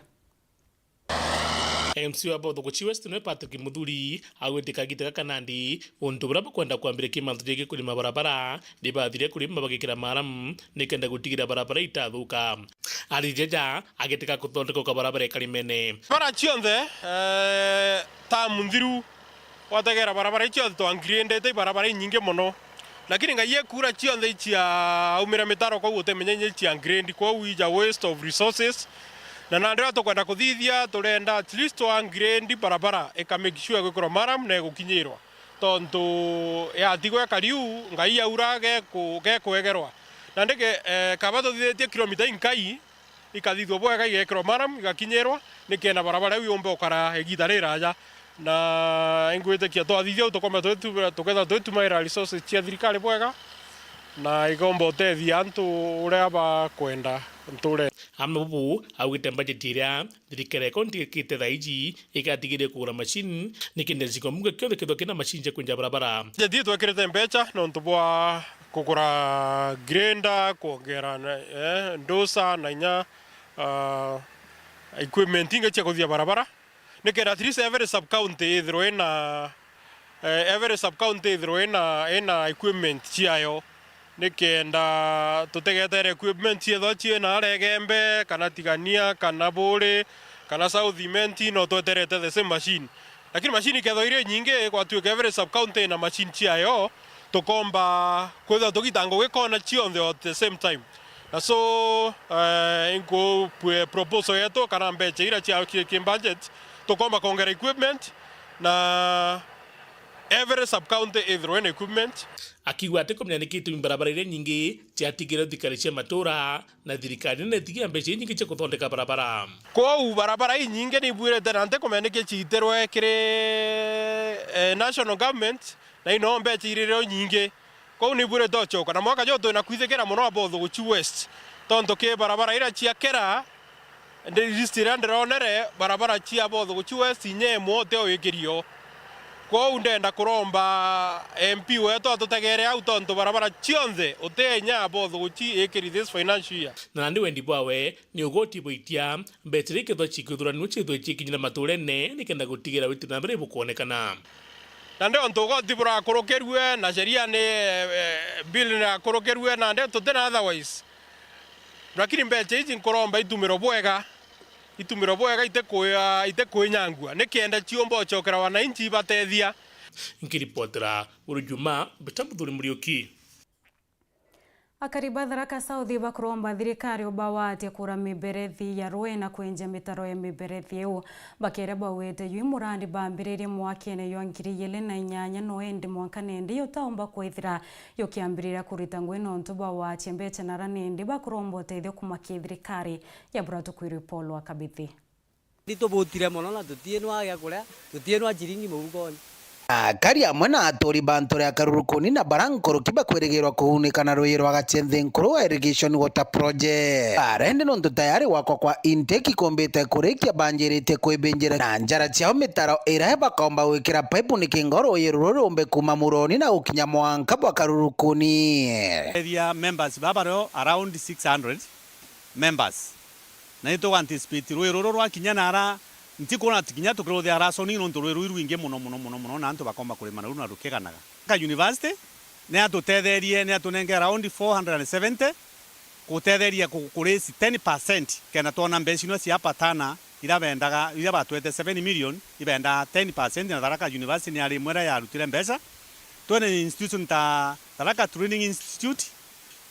M C A wa Buthuguchi West niwe Patrick Muthuri augite kagita gaka nandi untu buria bukwenda kwambirikia mantu jengi kurima barabara, ni bathire kurima bagikira maramu nikenda gutigira barabara itathuka. Ari jaja agiteka kuthondeka uka barabara ikarimene. Bara cionthe, eh, tamu nthiru, wategera barabara icio cionthe twa grade-ete ibarabara inyingi mono. Lakini ngai ekura cionthe icia aumira mitaro kwou utemenya inya icia grade, kwou ija waste of resources. Na nandi riria tukwenda kuthithia, turenda at least twa grade barabara, ika make sure igwikorwa maramu na igukinyirwa. Tontu yatigwa ikariu, ngai aura geku-, gekwegerwa. Nandi ke-, eh, kaba tuthithitie kilomita inkai, ikathithua bwega, igekirwa maramu, igakinyirwa, nikenda barabara iu yumbe ukara igiita riraja. Na ingwitikia twathithia uu tukomba twitu-, tukethirwa twitumaira resources cia thirikari bwega, na ikomba utethia antu uria bakwenda nture. Amwe bubu augite budget iria thirikari ya kaunti ikite thaa iji igatigire kugura machine, nikenda gicigo mbunge kionthe kethirwa kina machine cia kwinja barabara. Budget ii twekirite mbeca nontu bwa kugura grader, kwongera na, eh, dozer na inya, ah, equipment ingi cia kuthia barabara, nikenda at least every sub county ithirwe ina, eh, every sub county ithirwe ina, ina equipment ciayo, nikenda tutegetere equipment ciethwa ciina aria Igembe, kana Tigania, kana Buuri, kana South Imenti, no tweterete the same machine. Lakini machine ikethwa iri nyingi, gwatuika every sub county ina machine ciayo, tukomba kwithirwa tugita ngugi kona cionthe at the same time. Na so, eh, inkuupwe proposal yetu kana mbeca iria cia ki, ki budget, tukomba kwongera equipment na every sub county ithirwe na equipment. Akiuga ati kumenya niki itumi barabara iria nyingi ciatigirwe thirikari cia matura, na thirikari nene itigia mbeca inyingi cia kuthondeka barabara. Kwou barabara inyingi ni ibwirite na ntikumenya niki ciitirwe kiri, eh, national government, na ino mbeca irire o nyingi. Kwou ni ibwirite ucoka. Na mwaka juu twina kwithikira mono Abothuguchi West. Tontu ki barabara iria cia Kera, ndi list iria ndironere, barabara cia Abothuguchi West inya imwe uti o ikirio. Kwou ndenda kuromba M P wetu atutegere au tontu barabara cionthe uti inya Abothuguchi ikiri this financial year. Na nandi wendi bwawe ni ugoti bwa itia, mbeca iria ikethwa cikwithuranua ciithwe cikinyira maturene nikenda gutigira witi na mbere bukwonekana. Na ndi ontu ugoti burakurukirue na sheria ni, eh, bill ni yakurukirue na ndi tuti na otherwise. Lakini mbeca iji nkuromba itumirwe bwega. Itumiro bwega itikuya, itikwinyangua, ni kenda ciumba ucokera wananchi ibatethia. Nkiripotera Guru Juma, mbita Muthuri Muriuki. Akari ba Tharaka South bakuromba thirikari ubawatie kura miberethi ya rui na kwenja mitaro ya miberethi iu. Bakiria bauite jwi murandi bambiririe mwakene jwa ngiri igiri na inyanya no indi mwanka nindi yutaumba kwithira yukiambiriria kurita ngui nontu bwawatie mbecha nara nindi bakuromba utethio kuma ki thirikari ya Buratukwirwi Paul wa Kabithi. Ni tubutire mono na tutiinwa gia kuria, tutiinwa ciringi mufukoni. Akari amwe na aturi ba nture ya Karurukuni na bara nkuruki bakwirigirwa kuunika na ruuji rwa Gachenthi nkuru wa irrigation water project. Barende nontu tayari gwakwa kwa intake ikumbite kurikia banjiritie kwibinjira na njara ciao mitaro iria bakomba gwikira paipu nikingo ruuji ruru rumbe kuuma Muroni na gukinya mwanka bwa Karurukuni. Area members baba bario around six hundred members. Na ni tuga anticipate rui ruru rwakinya nara, ntikwona kinya tukiruthia rasoni nontu rui rui rwingi mono, mono, mono, mono, na antu bakomba kurima na ruru na rukiganaga. Ka university ni atutetherie, ni atunenge around four hundred and seventy, gutetheria ku-, ku raise ten percent, kenda twona mbeca ino cia patana ira bendaga, ira batwete seven million, ibendaa ten percent, na Tharaka University ni ari imwe iria yarutire mbeca. Twina institution ta Tharaka Training Institute,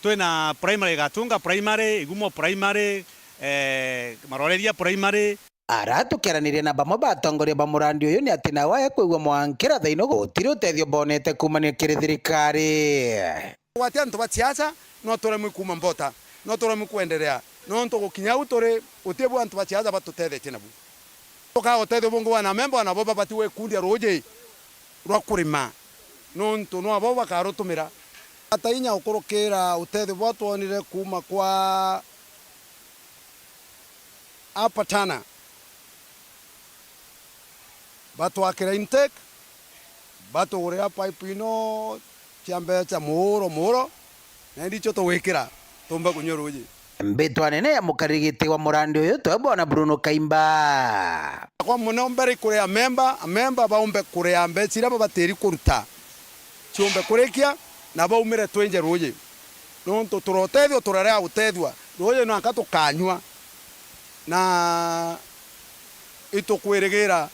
twina primary Gatunga Primary, Igumo Primary, eh, Maroreria Primary. Ara tukiaraniria na bamwe ba atongoria ba murandi uyu ni ati nao aya kwigua mwankira thaino gutiri utethio bonete kuumania kiri thirikari. Gwati antu ba siasa, no turemwe kuuma mbota, no turemwe kwenderea, nontu gukinya au turi, guti bu antu ba siasa batutethetie nabu. Tukaa utethio bungi bwa na memba, nabo babati gwikundia ruuji rwa kurima, nontu nwabo bakarutumira. Ata inya gukurukira utethio bwa twonire kuuma kwa Apatana. Batwakira intake, batugurira pipe ino cia mbeca muuro muuro, na indi icio tugwikira tumbe kunyua ruuji. Mbitwa nene ya mukariri giti wa murandi uyu twe bwana Bruno Kaimba. Kwa muno mbere kuria memba, amemba baumbe kuria mbeca iria babatiri kuruta, ciumbe kurikia na baumire twinje ruuji. Nontu turotethua, turarea gutethua, ruuji nwanka tukanyua. Na itukwirigira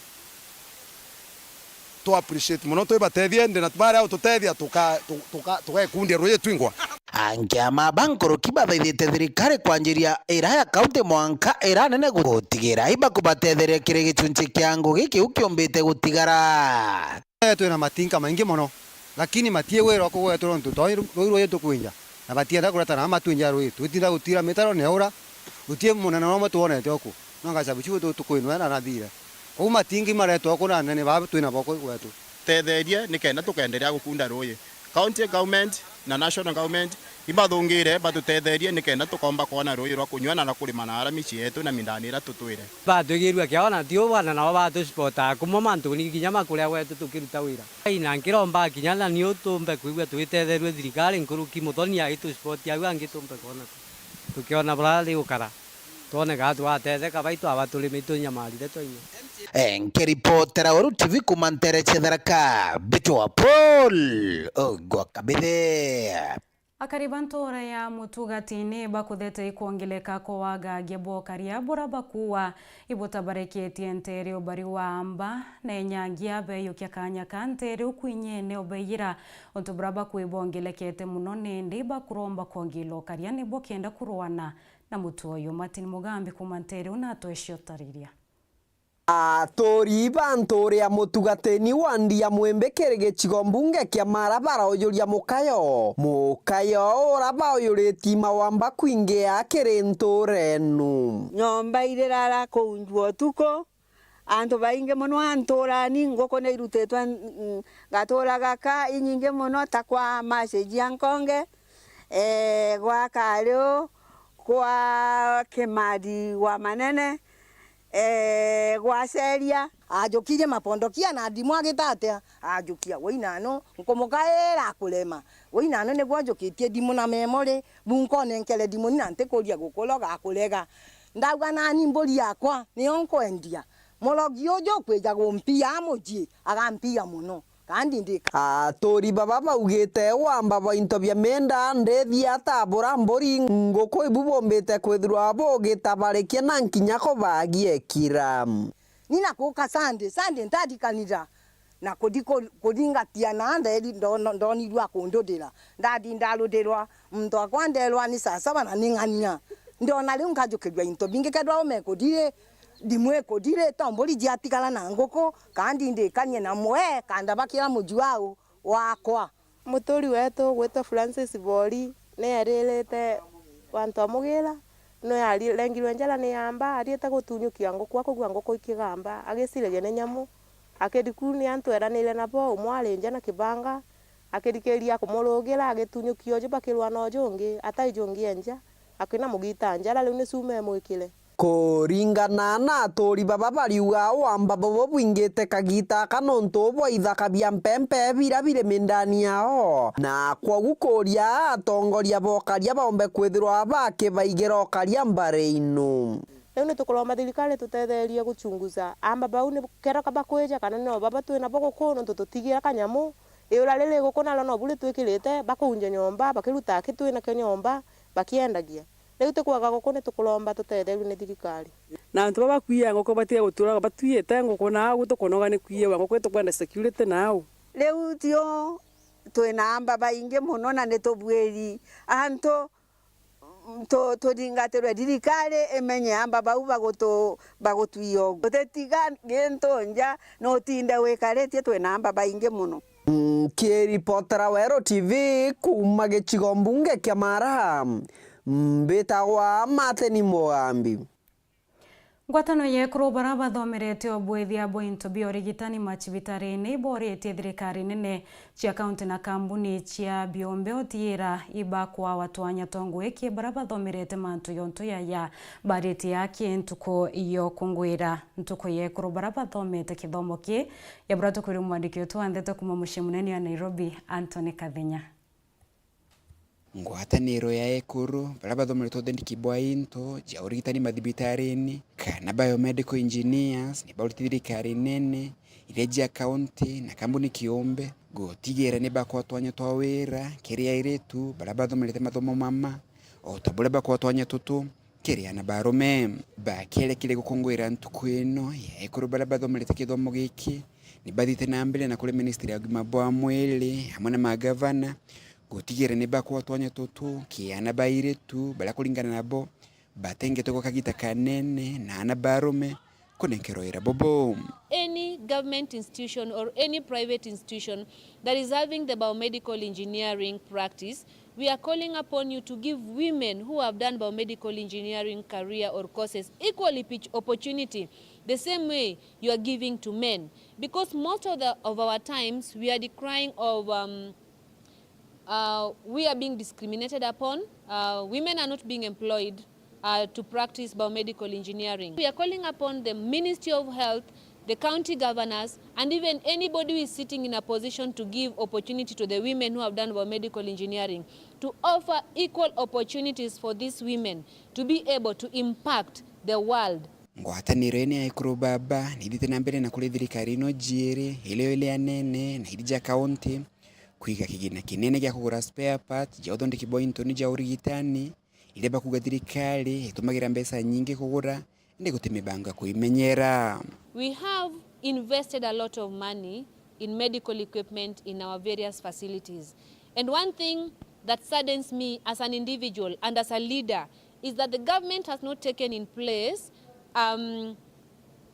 tu appreciate mono twibatethie, indi na baria ututethia tuka-, tu-, tuka-, tugekundia ruuji twingwa. Angi ama ba nkuruki bathaithite thirikari kwanjiria ira ya kaunti mwanka ira nene gutigira ibakubatetheria kiri gicunci kia ngugi kiu kiumbite gutigara. Ee, twina matinka maingi mono, lakini matiigwirwa kugwetwa nontu toi ru-, rui ruuji tukwinja, na batienda kureta na matwinja rui. Twitinda gutira mitaro ni aura, guti munene nomwe twonete uku, no ngacabu ciu tu-, tukwinwa na nathire. Kou matingi maretwa uku na nene baa twina bo ku gwetu. Tetherie nikenda tukenderea gukunda rui. County government na national government ibathungire batutetherie nikenda tukomba kwona ruuji rwa kunyua na rwa kurima na ara micii yetu na mindani ira tutwire. Batwigirua kiao na ti uu bwana, nabo batusipotaa kumwe mantuni kinya ma kuria gwetu tukiruta wira. Ai, na nkiromba kinya na niu tumbe kwigua twitetherue thirikari nkuruki Muthoni aitusipotia au angi tumbe kwona tu-, tukiona buria rigukara. Twone kaa twatetheka bai twaba turi mitu nyamarire twainya. Eh, nkiripotera Weru T V kuuma ntere cia Tharaka, mbitwa Paul Ogwa Kabithe. Akari ba ntuura ya Mutugatini bakuthete ikwongeleka kwa wagagia bwa ukaria buria bakuua ibutabareketie ntere ubari wa amba na enyangia beyukia kanya ka ntere ukwinyene ubeyira untu buria bakwibongelekete mono nindi bakuromba kwongila ukaria nibo kenda kurwana na mutu uyu. Martin Mugambi kuuma ntere una atweci utariria. Aturi ba ntuura ya Mutugatini wandi ya Mwimbi kiri gicigo mbunge kia Mara baraujuria mukayo. Mukayo ura baujuriti mawamba kwingia kiri ntuura enu. Nyomba irirara kuu njua utuku, antu baingi mono a ntuurani, nguku ni irutitwe, mm, gatuura gaka inyingi mono ta kwa Message ya Nkonge, ee, gwa Kariu, kwa Kimari wa Manene, ee, gwa Ceria. Ajukirie mapondokia na ndimu agita atia? Ajukia, we inano, nkumukaira akurema. We inano niguo ajukitie ndimu na memory, bu nkonenkere ndimu ni na ntikuria gukuroga akurega. Ndauga nani mburi yakwa, niyo nkwendia. Murogi uju ukwija gumpia mucii, agampia mono. Kandi ndika. Aturi baba baugite wamba bwa into bia mienda ndithi atabura mburi nguku ibu bumbite kwithirwa bugitabarikia na nkinya kubagia ikira. Ni na kuka Sunday, Sunday ntarikanira na kuthi ku-, kuthingatia na nderi ndo-, ndo-, ndonirua akundudira. Ndathi ndarudirwa, muntu akwa nderwa ni saa saba na ni ng'ania. Ndona riu nkajukirua into bingi kethirwa ume kuthiri, ndimu ikuthiri, to mburi jiatigara na nguku, kandi ndikanie na mwe, kandabakira muju au wakwa. Muturi wetu gwitwa Francis Bori ni eririte wantu a mugira, no yarengirwe njara ni yamba, ariite gutunyukia nguku, akugua nguku ikigamba, agiciragia ni nyamu. Akiri ku ni antu eranire nabo, umwe ari nja na kibanga, akirikiria kumurugira, agitunyukia uju bakirwa na uju ungi, atai jungi e nja, akina mugita njara, riu ni cuma emwikire. Kuringana na aturi baba bariuga wamba bubu bwingite kagita aka nontu bwa ithaka bia mpempe bira biri mindani yao, na kwogu kuria atongoria bokaria baumbe kwithirwa bakibaigira ukaria mbari inu. Riu ni tukuromba thirikari tutetherie guchunguza amba bau ni kero ka bakwija kana no baba twina bo guku nontu tutigira kanyamu. Iura riri guku naro nobu ritwikirite bakunja nyomba, bakiruta aki twinakio nyomba, bakiendagia. Riu tikwaga guku ni tukuromba tutetherue ni thirikari. Na antu baba bakwiaga nguku batige guturaga batwiyite nguku, na au tukunoga ni kwiwa nguku, itukwenda security na au. Riu tio twina amba baingi mono na ni tubwiri antu tu-, tuthingatirwe thirikari imenye amba bau bagutu-, bagutwia ugu. Tutitiga gintu nja, no utinde wikaritie twina amba baingi mono. Nkiripotera Weru T V kuuma gicigo mbunge kia Mara, mbitagwa Martin Mugambi. Ngwataniro ya ekuru baria bathomerete ubwithia bwa into bia urigitani macibitari ni iboritie thirikari nene cia kaunti na kambuni cia biombe utiira ibakwawa twanya twa ngugi ki baria bathomerete mantu yontu yaya baritie aki ntuku yokungwira ntuku ya ekuru baria bathomete kithomo ki ya buria tukwirwa mwandiki wetu wa ndeto kuuma mucii munene wa Nairobi, Anthony Kathinya. Ngwataniro ya ekuru baria bathomerete uthondeki bwa into ja urigitani mathibitarini kana biomedical engineers ni baurite thirikari nene, iria cia kaunti na kambuni kiumbe gutigira ni bakwa twanya twa wira kiri airitu baria bathomerete mathomo mama, o ta buria bakwa twanya tutu kiri ana ba arume. Bakierekire gukungwira ntuku ino ya ekuru baria bathomerete kithomo giki, ni bathiite na mbere na kuri ministry ya ugima bwa mwiri amwe na magavana gutigira ni bakwa twanya tutu ki ana ba airitu baria kuringana nabo batengete gwa kagita kanene na ana ba arume kunenkerwa wira bubu. Any government institution or any private institution that is having the biomedical engineering practice, we are calling upon you to give women who have done biomedical engineering career or courses equally pitch opportunity the same way you are giving to men, because most of the, of our times we are decrying of, um, uh, we are being discriminated upon. Uh, women are not being employed, uh, to practice biomedical engineering. We are calling upon the Ministry of Health, the county governors, and even anybody who is sitting in a position to give opportunity to the women who have done biomedical engineering to offer equal opportunities for these women to be able to impact the world. Ngwataniro ino ya ekuru baba ni ithiite na mbere na kuri thirikari ino jiiri, irio iri anene na iri ja kaunti, kwiga kigina kinene gia kugura spare parts ja uthondeki bwa into ni ja urigitani, iria bakuuga thirikari itumagira mbeca nyingi kugura, indi guti mibango ya kuimenyera. We have invested a lot of money in medical equipment in our various facilities. And one thing that saddens me as an individual and as a leader is that the government has not taken in place, um,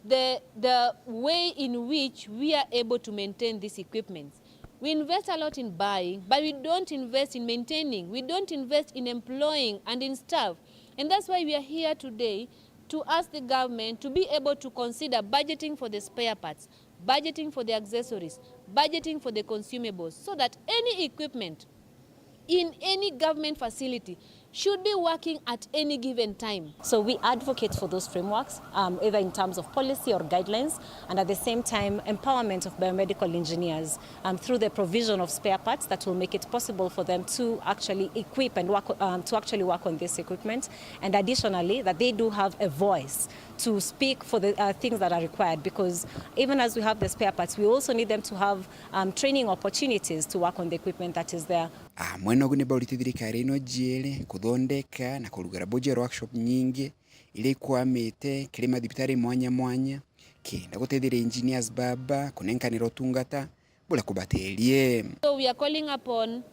the, the way in which we are able to maintain these equipments. We invest a lot in buying, but we don't invest in maintaining. We don't invest in employing and in staff. And that's why we are here today to ask the government to be able to consider budgeting for the spare parts, budgeting for the accessories, budgeting for the consumables, so that any equipment in any government facility should be working at any given time. So we advocate for those frameworks, um, either in terms of policy or guidelines, and at the same time, empowerment of biomedical engineers, um, through the provision of spare parts that will make it possible for them to actually equip and work, um, to actually work on this equipment, and additionally, that they do have a voice to speak for the, uh, things that are required, because even as we have the spare parts, we also need them to have, um, training opportunities to work on the equipment that is there. Amwe nogu ni baurite thirikari ino jiiri kuthondeka na kurugara bujero workshop nyingi iria ikwamite kiri mathibitari mwanya mwanya, kenda gutetheria engineers baba kunenkanira utungata buria kubaterie. So we are calling upon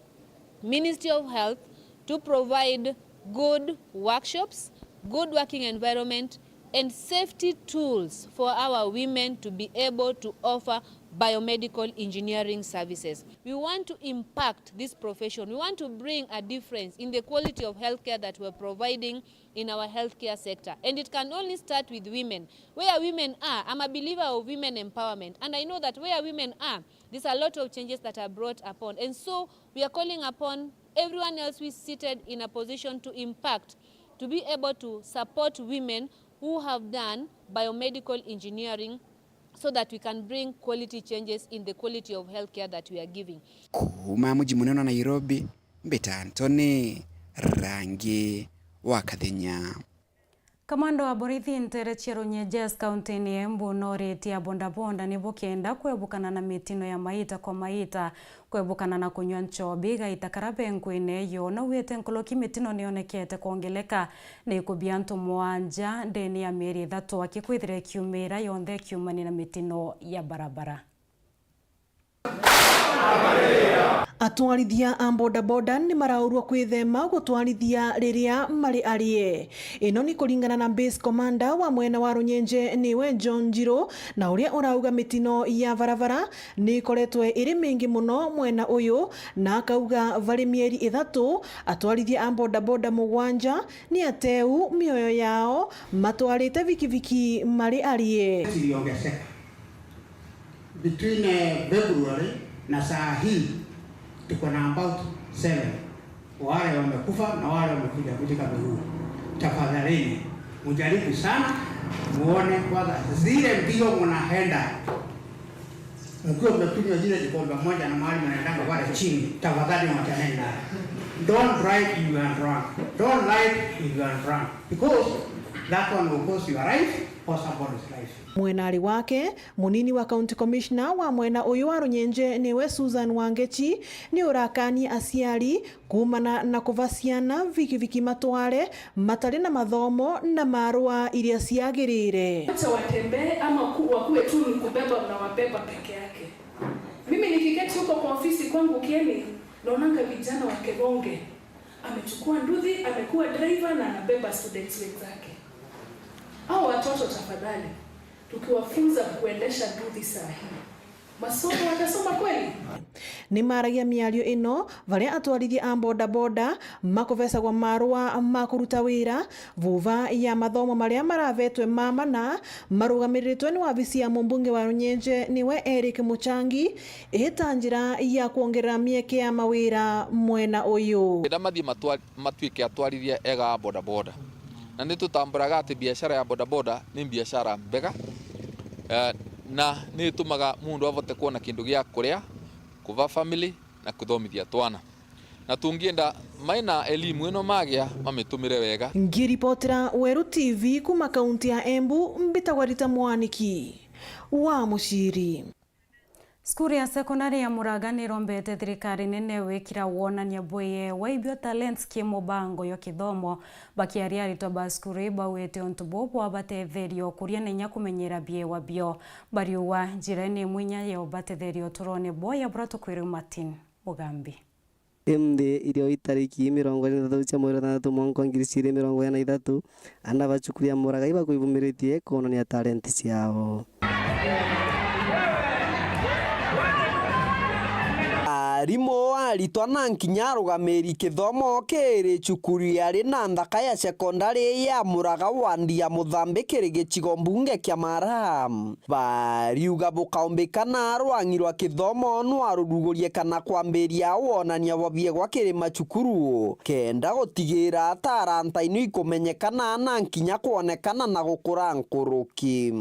Ministry of Health to provide good workshops, good working environment, and safety tools for our women to be able to offer biomedical engineering services. We want to impact this profession. We want to bring a difference in the quality of healthcare that we're providing in our healthcare sector. And it can only start with women. Where women are, I'm a believer of women empowerment. And I know that where women are, there's a lot of changes that are brought upon. And so we are calling upon everyone else who is seated in a position to impact, to be able to support women who have done biomedical engineering so that we can bring quality changes in the quality of healthcare that we are giving. Kuuma muji munene wa Nairobi, mbita Anthony Rangi wa Kathenya. Kamanda wa borithi nteere cia Runyenjes, kauntiine ya Embu, nooritie abodaboda nibo kenda kwebukana na mitino ya maita kwa maita, kwebukana na kunyua nchobi gaita karia be nkuine yo. Naugite nkuruki mitino nionekete kwongereka na ikubia antu mwanja ndene ya mieri ithatu akikwithira ikiumira yonthe ikiumania na mitino ya barabara. Atwarithia a bodaboda ni maraurua kwithema gutwarithia riria mari arie. Ino ni kuringana na base commander wa mwena wa Runyenje, niwe John Njiru, na uria urauga mitino ya barabara ni ikoretwe iri mingi muno mwena uyu, na akauga bari mieri ithatu atwarithia a bodaboda mugwanja ni ateu mioyo yao matwarite bikibiki mari arie. Ziliongezeka. Between, eh, February na saa hii tuko na about seven. Wale wamekufa na wale wamekuja katika miguu. Tafadhalini, mjaribu sana, muone kwanza zile mbio mnaenda. Mkiwa mmekunywa zile kikombe moja na mahali mnaendanga pale chini, tafadhali wachaneni nayo. Don't drive if you are drunk. Don't ride if you are drunk. Because that one will cost your life or somebody's life. Mwenari wake, munini wa County Commissioner wa mwena uyu wa Runyenje niwe Susan Wangechi, ni urakania aciari kuumana na kuva ciana bikibiki matware matari na mathomo na marua iria ciagirire. Wacha watembee ama ku-, wakuwe tu ni kubeba, mnawabeba peke yake. Mimi nikiketi huko kwa ofisi kwangu Kieni, naonanga vijana wa Kebonge, amechukua nduthi, amekuwa driver na anabeba students wenzake. Hao watoto tafadhali, tukiwafunza kuendesha nduthi saa hii, masomo watasoma kweli? Ni maragia miario ino baria atwarithia a bodaboda makuvecagwa marua ma kuruta wira vuva ya mathomo maria maravetwe ma mana, marugamiritwe ni wabici ya mumbunge wa Runyenje niwe Eric Muchangi, ita njira ya kwongerera mieke ya mawira mwena uyu. Enda mathie matwa-, matuike atwarithia ega a bodaboda. Na ni tutamburaga ati biashara ya bodaboda ni biashara mbega, eh, na ni itumaga mundu avote kuona kindu gia kuria, kuva family na kuthomithia twana. Na tungienda mai na elimu ino magia mamitumire wega. Ngiripotera Weru T V kuma kaunti ya Embu, mbitagwa Rita Mwaniki wa Muciri. Cukuru ya sekondari ya Muraga nirombete thirikari nene wikira wonania bweye wa ibio talents ki mubango yo kithomo. Bakiaria aritwa ba cukuru ii baugite untu buu bwabatetheria ukuria na inya kumenyera biewa bio. Bariuga njira ni imwe inya ya ubatetheria uturone bwao ya bura tukwirwe Martin Mugambi. Imthi irio itariki mirongo iri na ithatu cia mweri wa thanthatu mwaka wa ngiri ciiri mirongo iri na ithatu, ana ba cukuru ya Muraga ibakwibumiritie kwonania talenti ciao. Arimu a aritwa na nkinya arugamiri kithomo kiri cukuru yari na nthaka ya sekondari ya Muraga wandi ya Muthambi kiri gicigo mbunge kia Mara. Bariuga bukaumbikana rwang'i rwa kithomo nwarurugurie kana kwambiria wonania bwa biegwa kiri macukuru, kenda gutigira taranta ino ikumenyekana na nkinya kwonekana na gukura nkuruki.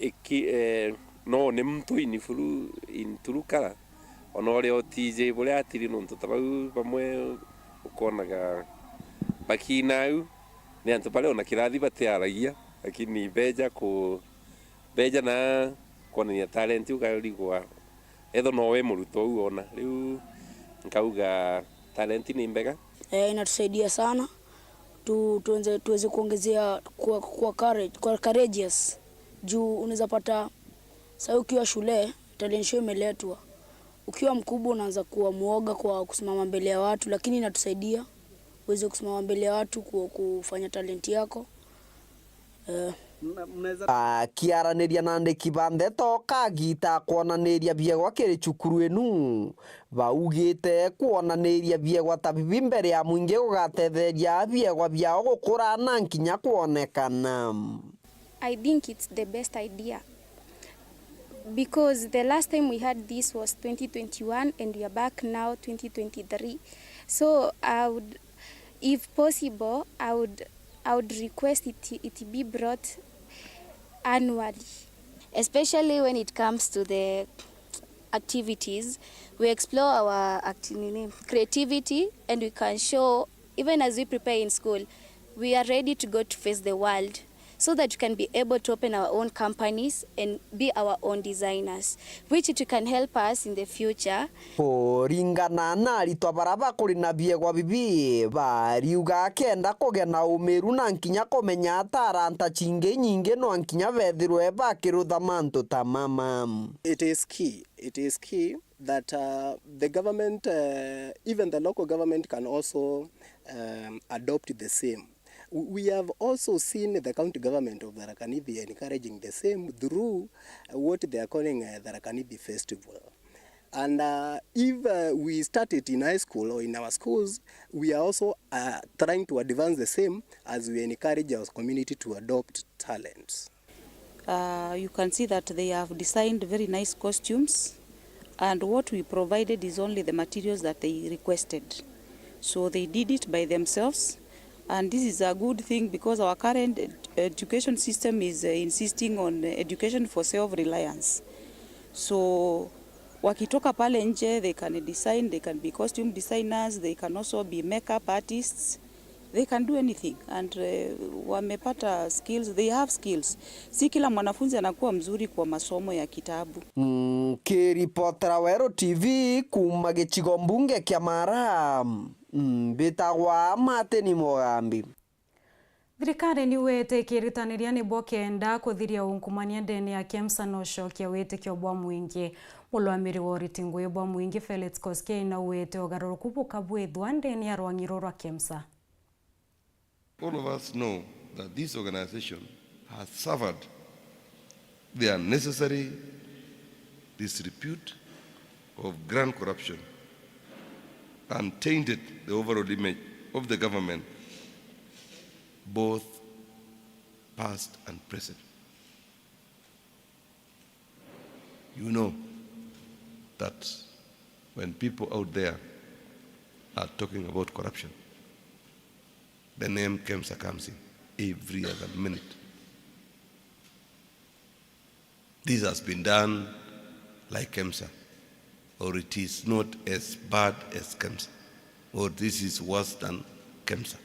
Iki, eh, no ni muntu in full, in true color. Ona uria utiji buria atiri, nontu ta bau bamwe ukonaga bakina au, ni antu baria ona kirathi batiaragia, lakini beja ku-, beja na kwonania talent, ukarigwa etho nowe murutwo uu ona. Riu nkauga talent ni mbega. Eh, inatusaidia sana. Tu-, tuanze, tuweze kuongezea kuwa, kuwa courage, kuwa courageous. Juu unaweza pata saa hii ukiwa shule, talent show imeletwa. Ukiwa mkubwa unaanza kuwa muoga kwa kusimama mbele ya watu, lakini inatusaidia uweze kusimama mbele ya watu ku-, kufanya talent yako. Eh. Akiaraniria na andiki ba ndeto kagita kwonaniria biegwa kiri cukuru inu, baugite kwonaniria biegwa ta bibi mbere ya mwingi gugatetheria biegwa biao gukura na nkinya kwonekana. I think it's the best idea because the last time we had this was twenty twenty-one and we are back now twenty twenty-three. So I would, if possible, I would, I would request it, it be brought annually. Especially when it comes to the activities, we explore our acti-, nini, creativity, and we can show, even as we prepare in school, we are ready to go to face the world so that we can be able to open our own companies and be our own designers, which it can help us in the future. Kuringana na aritwa bara bakuri na biegwa bibi, bariuga kenda kugia na umiru na nkinya kumenya taranta cingi nyingi, no nkinya bethirwe bakirutha mantu ta mama. It is key, it is key that, uh, the government, uh, even the local government can also, um, adopt the same. W-, we have also seen the county government of Tharaka Nithi encouraging the same through, uh, what they are calling, uh, Tharaka Nithi Festival. And, uh, if, uh, we start it in high school or in our schools, we are also, uh, trying to advance the same as we encourage our community to adopt talents. Uh, you can see that they have designed very nice costumes, and what we provided is only the materials that they requested. So they did it by themselves, and this is a good thing because our current ed-, education system is, uh, insisting on education for self-reliance. So wakitoka pale nje, they can design, they can be costume designers, they can also be makeup artists. They can do anything and, uh, wamepata skills, they have skills. Si kila mwanafunzi anakuwa mzuri kwa masomo ya kitabu. Nkiripotera Weru T V kuuma gicigo mbunge kia Mara, mbitagwa Martin Mugambi. Thirikari niwite ikiritaniria nibo kenda kuthiria ungumania ndene ya KEMSA na ucokia witikio bwa mwingi. Murungamiri wa uriti ngugi bwa mwingi Felix Koskei naugite ugaruruku bukabwithwa ndene ya rwang'i ruru rwa KEMSA. All of us know that this organization has suffered the unnecessary disrepute of grand corruption and tainted the overall image of the government, both past and present. You know that when people out there are talking about corruption, the name KEMSA comes in every other minute. This has been done like KEMSA, or it is not as bad as KEMSA, or this is worse than KEMSA.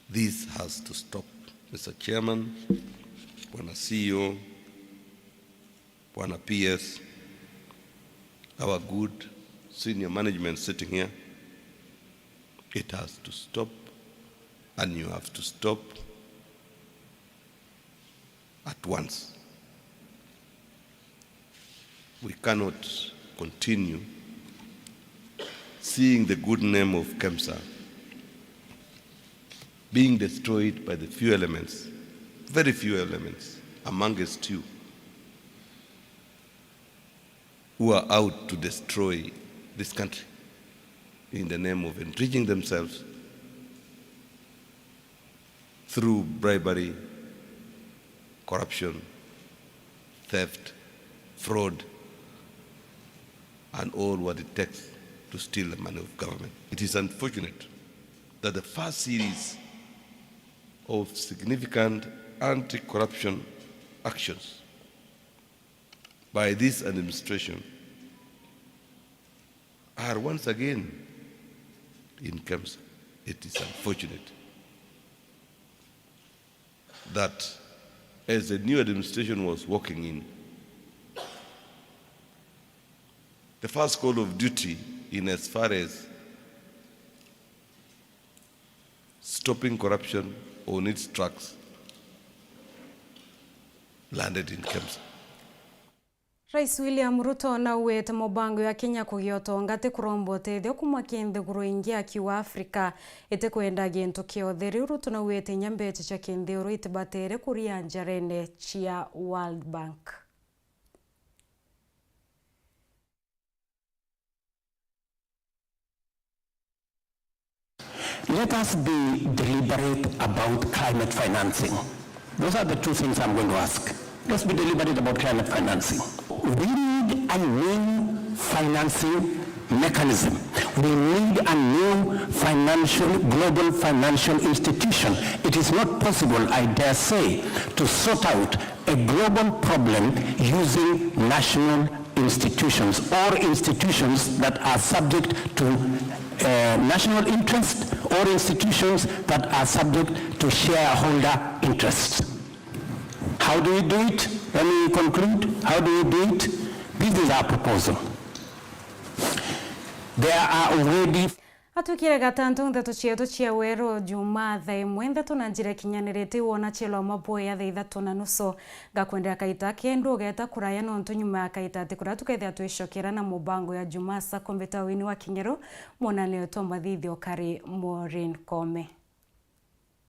This has to stop, Mister Chairman, Bwana C E O, Bwana P S, our good senior management sitting here. It has to stop, and you have to stop at once. We cannot continue seeing the good name of KEMSA being destroyed by the few elements, very few elements amongst you. who are out to destroy this country in the name of enriching themselves through bribery, corruption, theft, fraud, and all what it takes to steal the money of government. It is unfortunate that the first series of significant anti-corruption actions by this administration are once again in Kemsa. It is unfortunate that as the new administration was walking in, the first call of duty, in as far as stopping corruption on its tracks, landed in Kemsa. Rais William Ruto nauwite mubango ya Kenya kugia utonga ti kuromba utethio kuma ki nthiguru ingi, akiuga Africa itikwenda gintu kiothe. Riu Ruto nauwite inya mbeca cia kinthiguru itibatere kuria njarene cia World Bank. Let us be deliberate about climate financing. Those are the two things I'm going to ask. Let's be deliberate about climate financing. We need a new financing mechanism. We need a new financial, global financial institution. It is not possible, I dare say, to sort out a global problem using national institutions or institutions that are subject to, uh, national interest or institutions that are subject to shareholder interest. How do we do it? Let me conclude. How do we do it? This is our proposal. There are already Atwikire gatantu ntheto cietu cia weru Jumaa thaa imwe ntheto na njira ikinyanirite wona cielwa maboya thaa ithatu na nusu. Ngakwendera kaita kendu ugeta kuraya nontu nyuma ya kaita ati kuria tukethia twicokera na mubango ya Jumaa saa kumi tawini wa Kinyeru, mwonanio twa mathithio kari Maureen Kome.